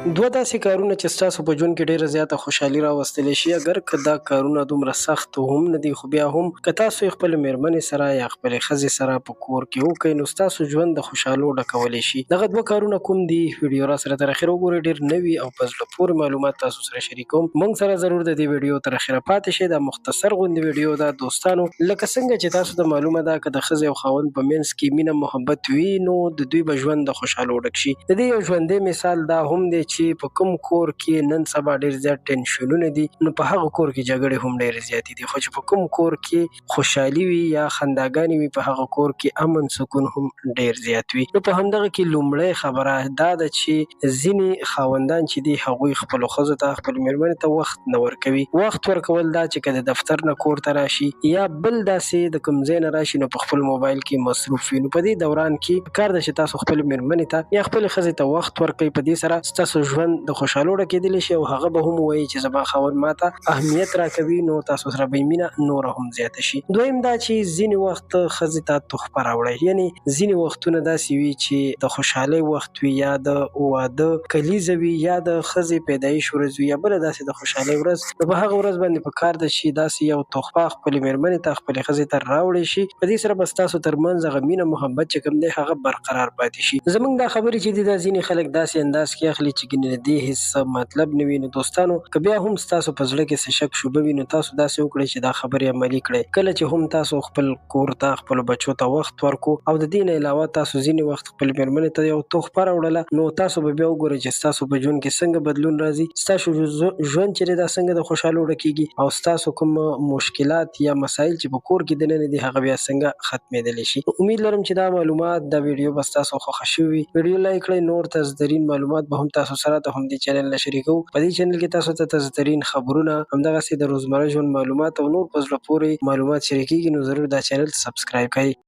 دوه داسې کارونه چې ستاسو په ژوند کې ډېره زیاته خوشحالي راوستلی شي، اګر که دا کارونه دومره سخت هم نه دي، خو بیا هم که تاسو یې خپلې مېرمنې سره یا خپلې ښځې سره په کور کې وکړئ، نو ستاسو ژوند د خوشحالو ډکولی شي. دغه دوه کارونه کوم دي؟ ویډیو راسره تر اخره وګورئ، ډېر نوي او په زړه پورې معلومات تاسو سره شریکوم. موږ سره ضرور د دې ویډیو تر اخره پاتې شئ. دا مختصر غوندې ویډیو ده دوستانو. لکه څنګه چې تاسو ته معلومه ده، که د ښځې او خاوند په منځ کې مینه محبت وي، نو د دوی به ژوند د خوشحالو ډک شي. د دې یو ژوندی مثال دا هم دی چې په کوم کور کې نن سبا ډېر زیات ټینشنونه دي، نو په هغه کور کې جګړې هم ډېرې زیاتې دي، خو چې په کوم کور کې خوشحالي وي یا خنداګانې وي، په هغه کور کې امن سکون هم ډېر زیات وي. نو په همدغه کې لومړی خبره دا ده چې ځینې خاوندان چې دي، هغوی خپلو ښځو ته، خپلې مېرمنې ته وخت نه ورکوي. وخت ورکول دا چې که د دفتر نه کور ته راشي یا بل داسې د کوم ځای نه راشي، نو په خپل موبایل کې مصروف وي. نو په دې دوران کې پکار ده چې تاسو خپلې مېرمنې ته یا خپلې ښځې ته وخت ورکړئ. په دې سره ستاسو ژوند د خوشحالو ډکېدلی شي او هغه به هم ووایي چې زما خاوند ماته اهمیت راکوي، نو تاسو سره به یې مینه نوره هم زیاته شي. دویم دا چې ځینې وخت ښځې ته تحفه راوړئ، یعنی ځینې وختونه داسې وي چې د خوشحالۍ وخت وي، یا د واده کلیزه وي، یا د ښځې پیدایش ورځ وي، یا بله داسې د خوشحالۍ ورځ، نو په هغه ورځ باندې په کار ده چې داسې یو تحفه خپلې مېرمنې ته، خپلې ښځې ته راوړی شي. په دې سره به ستاسو تر منځ هغه مینه محبت چې کوم دی، هغه برقرار پاتې شي. زمونږ دا خبرې چې دي، دا ځینې خلک داسې انداز کې اخلي چې ګنې د دې هیڅ مطلب نه وي. نو دوستانو، که بیا هم ستاسو په زړه کې څه شک شبه وي، نو تاسو داسې وکړئ چې دا خبرې عملي کړئ. کله چې هم تاسو خپل کور ته، خپلو بچو ته وخت ورکو او د دې نه علاوه تاسو ځینې وخت خپلې مېرمنې ته یو تحفه راوړله، نو تاسو به بیا وګورئ چې ستاسو په ژوند کې څنګه بدلون راځي، ستاسو ژوند چې دی دا څنګه د خوشحالو ډکیږي او ستاسو کوم مشکلات یا مسایل چې په کور کې دننه دي، هغه بیا څنګه ختمېدلی شي. امید لرم چې دا معلومات، دا ویډیو به ستاسو خوښه شوي وي. ویډیو لایک کړئ. نور تازه ترین معلومات به هم تاسو سره د همدې چینل نه شریکوو. په دې چینل کې تاسو ته تازه ترین خبرونه، همدغسې د روزمره ژوند معلومات او نور په زړه پورې معلومات شریکیږي، نو ضرور دا چینل سبسکرایب کړئ.